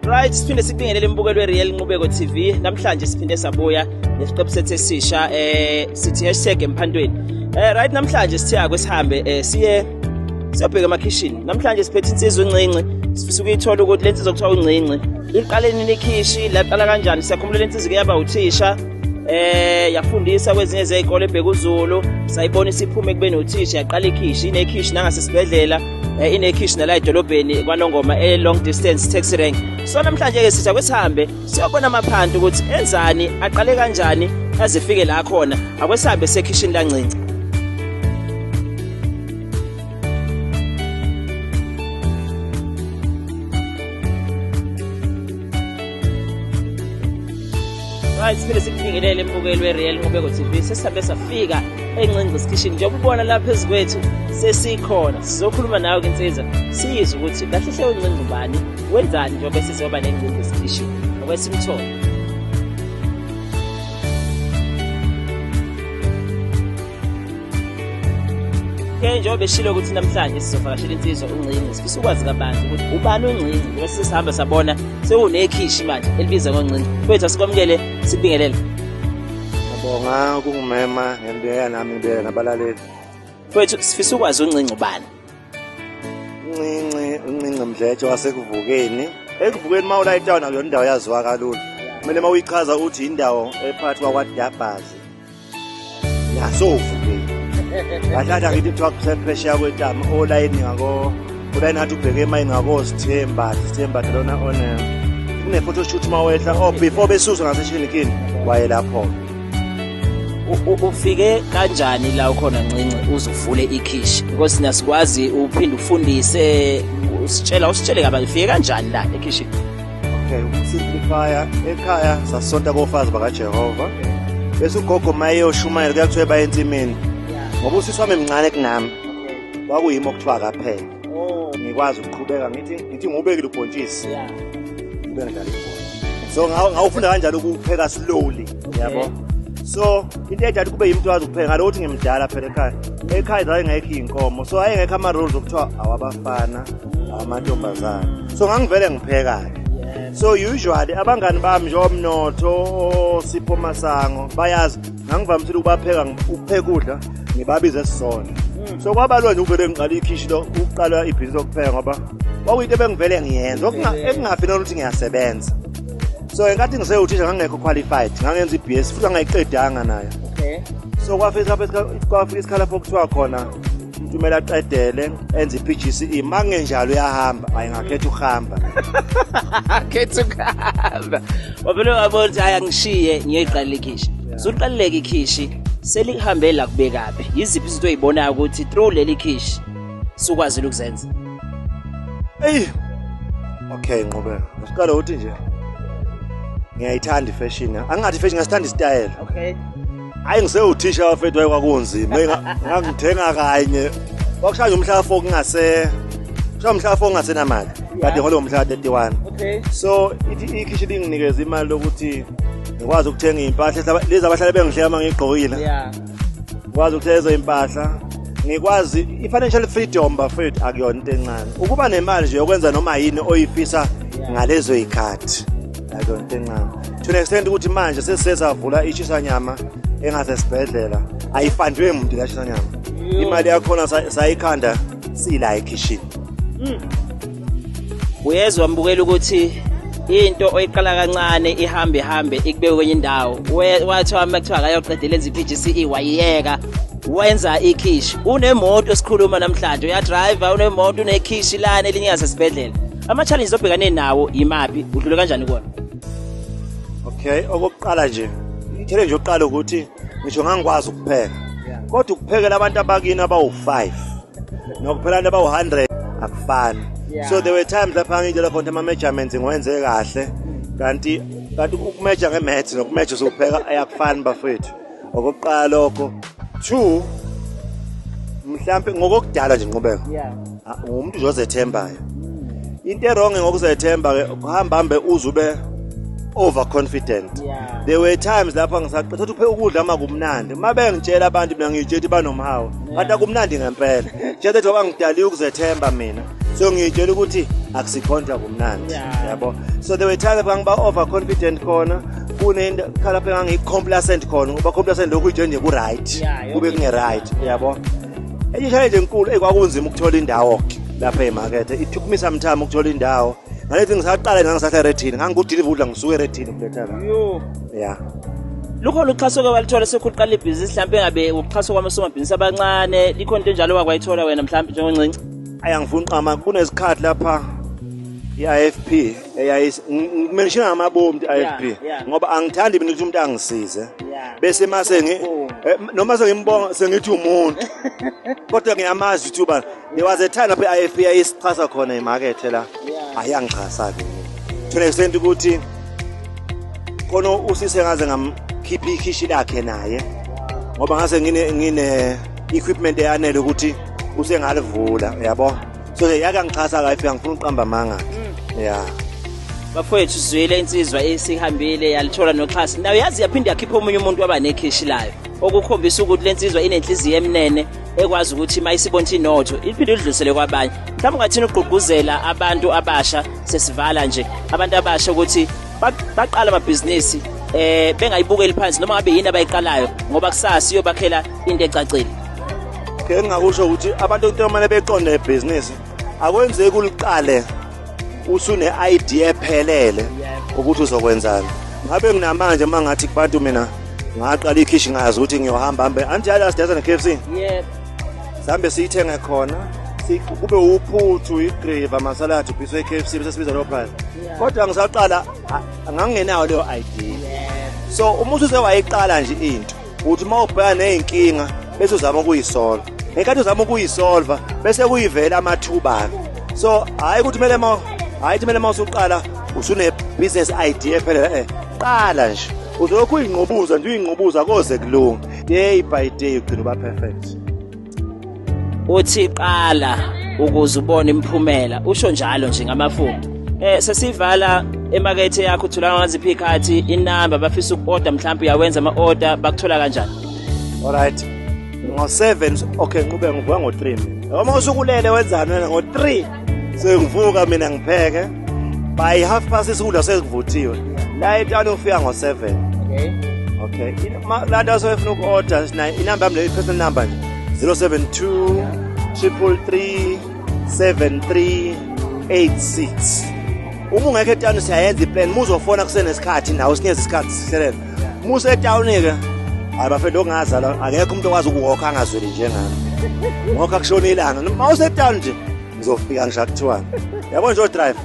Right, siphinde sibingelele imbukelo weReal Nqubeko TV. Namhlanje siphinde sabuya nesiqephu sethu esisha sithi #emphantweni. Right, namhlanje sithe ake sihambe siye siyobheka emakhishini. Namhlanje siphethe insizwa encinci, sifisa ukuyithola ukuthi le nsizwa kuthiwa uncinci. Iqale nini ikhishi, laqala kanjani? Siyakhumbula le nsizwa yaba uthisha. Yafundisa kwezinye zezikole eBhekuzulu, sayibona isiphume kubeni uthisha, yaqala ikhishi, inekhishi nangasesibhedlela. Inekhishi nala edolobheni kwaNongoma e-long distance taxi rank. So namhlanje ke sithi akwesihambe siyobona amaphanti ukuthi enzani, aqale kanjani aze fike la khona. Akwesihambe sekhishini lancinci. Right, siphinde sikubingelele embukeli weReal Nqubeko TV. Sesihambe safika eNcinci Kitchen. Njengoba ubona lapha phezu kwethu sesikhona. Sizokhuluma nawe ke insizwa, siyizwe ukuthi kahle hle uNcinci ubani, wenzani njengoba sizoba neNcinci Kitchen. Ake simthole. Ke njengoba beshilo ukuthi namhlanje sizovakashela insizwa uNcinci, sifisa ukwazi kabanzi ukuthi ubani uNcinci, njengoba sesihamba sabona sewunekhishi manje elibiza ngoNcinci. Mfethu asikwamukele, sikubingelele. Ngiyabonga ukungimema, ngiyabingelela nami ngibingelela nabalaleli. Mfethu sifisa ukwazi uNcinci ubani? Uncinci, uNcinci Mdletshe waseKuvukeni. EKuvukeni uma ula etown akuyona indawo yaziwa kalula. Kumele uma uyichaza uthi indawo ephakathi kwakwaDabhazi nasovukeni. Kahle kahle angithi kuthiwa kusephesheya kwetama olayini ngako ulayini ngathi ubheke emayini ngako Sithembathi, Sithembathi lona one kune photo shoot uma wehla oh before besuswa ngaseshinikini waye lapho. Ufike kanjani la ukhona Ncinci uzuvule ikhishi? Because thina sikwazi uphinde ufundise, usitshela usitshele kabanzi ufike kanjani la ekhishini? Okay, ukusimplifya ekhaya sasonta kofazi bakaJehova. Bese ugogo maye yoshumayela kuyathiwa baye ensimini. Ngoba usisi wami mncane kunami. Kwakuyimi okuthiwa akapheke. Ngikwazi ukuqhubeka ngithi ngubekile ubhontshisi. Ube ngidlala ibhola. So ngawufunda kanjalo ukupheka slowly, yabo. So into edala kube yimi wazi ukupheka ngalokuthi ngimdala phela ekhaya. Ekhaya zaye ngekho inkomo. So ayengekho ama rules okuthiwa awabafana, awamantombazana. So ngangivele ngipheka. So usually abangani bami njengomnotho, Sipho Masango bayazi ngangivamisile ukubapheka ukupheka ukudla ngibabize sisona. So kwaba lona uvele ngiqala ikhishi lo ukuqala ibhizinisi lokupheka ngoba kwakuyinto ebengivele ngiyenza ekungafi ukuthi ngiyasebenza. So ngenkathi ngisewuthisha ngangekho qualified, ngangenza i-BS futhi angayiqedanga nayo. So kwafika isikhala lapho kuthiwa khona umuntu kumele aqedele enze i-PGCE, makungenjalo uyahamba. Hayi ngakhetha ukuhamba. Khetha ukuhamba. Wavele wabona ukuthi hayi angishiye ngiyoyiqalela ikhishi. So uqaleleke ikhishi selihambe la kubekaphi? Yiziphi izinto oyibonayo ukuthi through leli khishi sukwazile ukuzenza? Ey. Okay, Nqubeko. Siqala ukuthi nje ngiyayithanda ifashion. Angingathi ifashion, ngisithanda isitayela. Okay. Hayi ngisewuthisha wafethu waye kwakunzima. Ngangithenga kanye. Kwakushaya umhla 4 kungase. Kushaya umhla 4 kungasenamali. Kade ngihole ngomhla 31. Okay. So ithi ikhishi linginikeza imali lokuthi ngikwazi ukuthenga impahla lezi abahlale bengihleka uma ngigqokile. Ngikwazi ukuthenga impahla. Ngikwazi i-financial freedom bafethu akuyona into encane. Ukuba nemali nje yokwenza noma yini oyifisa ngalezo zikhathi akuyona into encane. To an extent ukuthi manje sesizavula ishisanyama engasesibhedlela ayifandwe umuntu la shisanyama. Imali yakhona sayikhanda sila ekhishini. Uyezwa mbukela ukuthi into oyiqala kancane ihambe hambe ikubeke kwenye indawo. Wathi wami kuthiwa akayoqedela enza i-PGCE wayiyeka wenza ikhishi. Unemoto esikhuluma namhlanje, uyadriver, unemoto, unekhishi lana elinye ngasesibhedlela. Ama challenges obhekane nawo yimaphi? Udlule kanjani kuwona? Okay, okokuqala nje i-challenge yokuqala ukuthi ngisho ngangikwazi ukupheka. Kodwa ukuphekela abantu abakini abawu-5 nokuphela abantu abawu-100 akufani. So there were times lapha ngitshela khona ama measurements ngiwenze kahle kanti ukumeasure nge-maths nokumeasure usupheka ayakufani bafethu. Okokuqala lokho. 2 mhlambe ngokokudala nje Nqubeko. Umuntu nje ozethembayo. Into erong ngokuzethemba ke uhamba hambe uze ube overconfident. There were times lapha ngisaqetha ukuthi uphe ukudla uma kumnandi. Uma bengitshela abantu mina ngiyitshela ukuthi banomhawu. Kanti akumnandi ngempela. Tshela ukuthi ngoba ngidaliwe ukuzethemba mina. So ngiyitshela ukuthi akusikhonta kumnandi, yabo. So there were times lapho ngiba overconfident khona, kunento lapho ngangi-complacent khona, ngoba complacent lokhu nje nje ku-right, kube kunge-right, yabo. Enye challenge enkulu ekwakunzima ukuthola indawo ke lapha emakethe. It took me some time ukuthola indawo. Ngalethi ngisaqala ngangisahla eRedhill, ngangikudiliva ukudla ngisuke eRedhill kuletha la. Yo. Yeah. Lukhona uxhaso ke walithola sekuqala ibhizinisi, mhlawumbe engabe uxhaso kwamasomabhizinisi abancane, likhona into enjalo wakwayithola wena mhlawumbe njengoncinci? Ayangifuni qama, kunesikhathi lapha i-IFP eyayis ngimeshina ngamabomu i-IFP ngoba angithandi mina ukuthi umuntu angisize bese mase ngi noma sengimbonga sengithi umuntu, kodwa ngiyamazi ukuthi ubani. There was a time lapho i-IFP yayisichasa khona imakethe la, ayangixhasa ke to an extent ukuthi khona usise ngaze ngamkhipha ikhishi lakhe naye, ngoba ngase ngine equipment eyanele ukuthi usengalivula, yabo. So yake angixhasa ka ifika, ngifuna uqamba amanga, yeah. Bafowethu, zwile insizwa esihambile yalithola noxhaso nayo, yazi yaphinde yakhipha omunye umuntu waba nekhishi layo, okukhombisa ukuthi lensizwa inenhliziyo emnene ekwazi ukuthi uma isibona inotho iphinde idlulisele kwabanye. Mhlawumbe ungathini ugqugquzela abantu abasha, sesivala nje, abantu abasha ukuthi baqala amabhizinisi bengayibukeli phansi noma ngabe yini abayiqalayo, ngoba kusasa iyobakhela into ecacile? Ke ngingakusho ukuthi abantu into kumele beqonde ebhizinisi, akwenzeki uliqale usune idea ephelele ukuthi uzokwenzani. Ngabe nginamanje uma ngathi kubantu mina ngaqala ikhishi ngazi ukuthi ngiyohamba hambe anti yala sidaza ne-KFC, sihambe siyithenge khona, kube uphuthu, igravy, amasaladi, uphiswe i-KFC, bese sibiza leyo price. Kodwa ngisaqala ngangingenayo leyo idea. So uma ususe wayiqala nje into, uthi uma ubhekana ney'nkinga bese uzama ukuyisolva, ngenkathi uzama ukuyisolva bese kuyivela amathuba. So hhayi ukuthi kumele ma hhayi ukuthi kumele uma usuqala usune-business idea ephelele. Qala nje, uzolokhu uyingqubuza nje, uyingqubuza koze kulunge. Day by day ugcina uba perfect. Uthi qala ukuze ubone imiphumela, usho njalo nje ngamafuphi. Sesivala, emakethe yakho utholakala ngaziphi ikhathi, inamba bafisa uku-order, mhlawumbe uyawenza ama-order, bakuthola kanjani? Alright, ngo-7, okay, nqube ngivuka ngo-3 mina. Uma usukulele wenzani wena ngo-3? Sengivuka mina ngipheke by half past, isikudla sekuvuthiwe la etawuni, ufika ngo-7. Okay, la nto asefuna uku-order, inamba yami le, personal number nje, 072 333 7386. Uma ungekho etawuni siyayenza iplan, uma uzofona kusenesikhathi nawe sinikeze isikhathi sihlelele. Uma usetawuni-ke, hayi bafethu, okungazalwa akekho umuntu okwazi ukuwokha angazweli njengami, ngokha kushona ilanga. Uma usetawuni nje ngizofika ngisho kuthiwani, yabo nje o-driver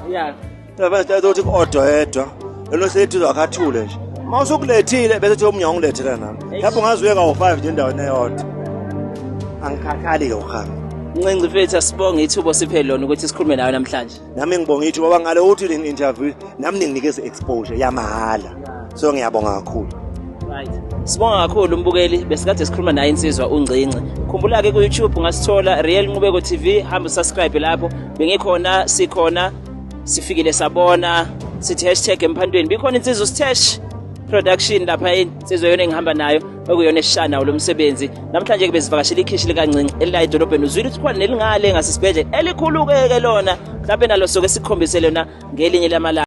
driver uthi ku-order yedwa lelo sethi uzakhathule nje, uma usukulethile bese thi omunye awungilethela nami lapho, ungaze uye kawu-5 nje endaweni eyodwa, angikhathali-ke ukuhamba. Ncinci mfethu, asibonge ithuba siphe lona ukuthi sikhulume nawe namhlanje. Nami ngibonga ithuba ngale ukuthi ningi-interview nami, ninginikeze exposure yamahhala, so ngiyabonga kakhulu. Right. Sibonga kakhulu umbukeli, besikade sikhuluma naye insizwa uNgcinci. Khumbula ke ku YouTube ungasithola Real Nqubeko TV, hamba usubscribe lapho. Bengikhona, sikhona, sifikile sabona, sithi #emphantweni. Bikhona insizwa uStesh Production lapha, insizwa yona engihamba nayo okuyona eshana lo msebenzi. Namhlanje ke bezivakashela ikhishi likaNgcinci elila edolobheni. Uzwile ukuthi khona nelingale ngasisibhedlela elikhulu ke lona. Mhlawumbe nalo soke sikhombise lona ngelinye lamalanga.